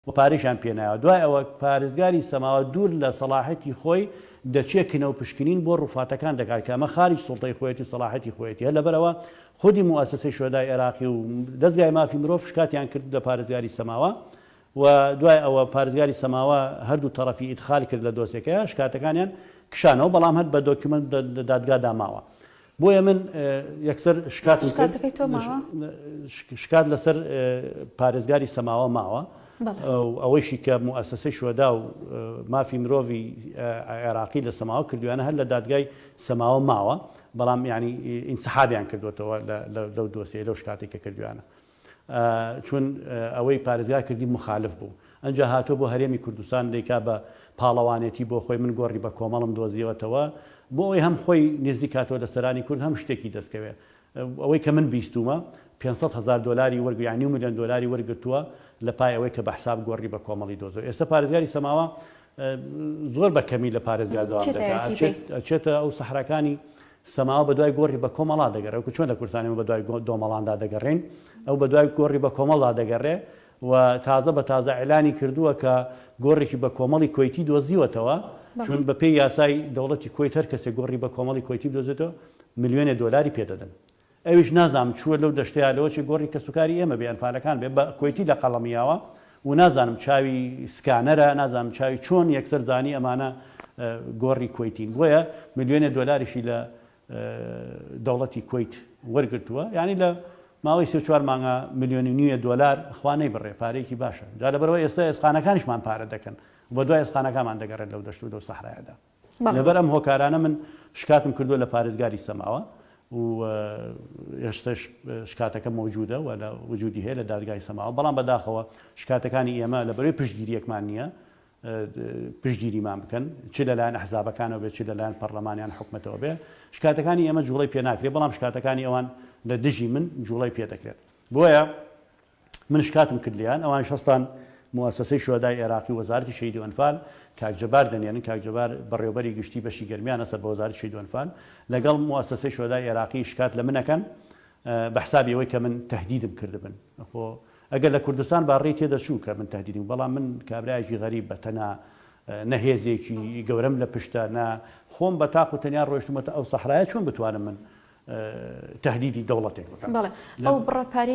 و پارەیشیان پێ نایەوە. دوای ئەوە پارێزگاری سەماوە دوور لە سەڵاحەتی خۆی دەچێ کنە و پشکنین بۆ ڕوفاتەکان دەکات کە ئەمە خارج سوڵتەی خۆیەتی و سەڵاحەتی خۆیەتی هەر لەبەر ئەوە خودی موئەسەسەی شوهەدای عێراقی و دەزگای مافی مرۆڤ شکاتیان کرد لە پارێزگاری سەماوە و دوای ئەوە پارێزگاری سەماوە هەردوو تەڕەفی ئیدخال کرد لە دۆسێکەیا شکاتەکانیان کشانەوە بەڵام هەر بە document لە دادگادا ماوە بۆیە من یەکسەر شکاتم کرد. شکاتەکەی تۆ ماوە؟ شکات لەسەر پارێزگاری سەماوە ماوە و ئەوەیشی کە موئەسەسەی شوهەدا و مافی مرۆڤی عێراقی لە سەماوە کردویانە هەر لە دادگای سەماوە ماوە بەڵام یانی ئینسحابیان کردوێتەوە لەو دۆسیە لەو شکاتێک کە کردویانە. چون ئەوەی پارێزگار کردی موخالف بوو ئەنجا هاتووە بۆ هەرێمی کوردستان دەیکا بە پاڵەوانێتی بۆ خۆی من گۆڕی بە کۆمەڵم دۆزیوەتەوە بۆ ئەوەی هەم خۆی نێزیک کاتەوە لە سەرانی کورد هەم شتێکی دەستکەوێ ئەوەی کە من بیستومە 500 هەزار دۆلاری وەرگ یان نیو ملیۆن دۆلاری وەرگرتووە لە پای ئەوەی کە بە حساب گۆڕی بە کۆمەڵی دۆزەوە ئێستا پارێزگاری سەماوە زۆر بە کەمی لە پارێزگا دەوام دەکات ئەچێتە ئەو سەحراکانی سەماوە بەدوای گۆڕی بەکۆمەڵا دەگەڕێ، وەکو چۆن لە کوردستان ئێمە بەدوای دۆمەڵاندا دەگەڕێین، ئەو بەدوای گۆڕی بەکۆمەڵدا دەگەڕێ و تازە بە تازە ئیعلانی کردووە کە گۆڕێکی بەکۆمەڵی کۆیتی دۆزیوەتەوە، چون بەپێی یاسای دەوڵەتی کۆیت هەر کەسێک گۆڕی بەکۆمەڵی کۆیتی بدۆزێتەوە ملیۆنێ دۆلاری پێ دەدەن. ئەویش نازانم چووە لەو دەشتەیا لەوەچێ گۆڕی کەسوکاری ئێمە بێ ئەنفالەکان بێ بە کۆیتی لە قەڵەمی یاوە و نازانم چاوی سکانەرە نازانم چاوی چۆن یەکسەر زانی ئەمانە گۆڕی کۆیتین بۆیە ملیۆنێ دۆلاریشی لە دەوڵەتی کۆیت وەرگرتووە یعنی لە ماوەی سێ چوار مانگە ملیۆنی نیوێ دۆلار خوا نەیبڕێ پارەیەکی باشە جا لەبەرەوە ئێستا ئێسقانەکانیشمان پارە دەکەن بە دوای ئێسقانەکانمان دەگەڕێن لەو دەشت و لەو سەحرایەدا. لەبەر ئەم هۆکارانە من شکاتم کردووە لە پارێزگاری سەماوە و ئێستەش شکاتەکە مەوجودە و لە وجودی هەیە لە دادگای سەماوە بەڵام بەداخەوە شکاتەکانی ئێمە لە بەرەی پشتگیریەکمان نییە پشتگیریمان بکەن چ لەلایەن ئەحزابەکانەوە بێت چ لەلایەن پەرلەمانیان حکومەتەوە بێ شکاتەکانی ئێمە جوڵەی پێ ناکرێت بەڵام شکاتەکانی ئەوان لە دژی من جوڵەی پێ دەکرێت بۆیە من شکاتم کرد لێیان، ئەوانیش هەستان موئەسەسەی شوهەدای ئێراقی و وەزارەتی شەهید و ئەنفال کاک جەبار دەنێرن، کاک جەبار بەڕێوەبەری گشتی بەشی گەرمیانە سەر بە وەزارەتی شەهید و ئەنفال، لەگەڵ موئەسەسەی شوهەدای ئێراقی شکات لە من ئەکەن بە حسابی ئەوەی کە من تەهدیدم کردبن. خۆ ئەگەر لە کوردستان با ڕێی تێدەچوو کە من تەهدیدم، بەڵام من کابرایەکی غەریب بە تەنها نە هێزێکی گەورەم لە پشتە نە خۆم بە تاق و تەنیا ڕۆیشتوومەتە ئەو سەحرایە چۆن بتوانم من تەهدیدی دەوڵەتێک بکەم. بەڵێ ئەو بڕە پارەی.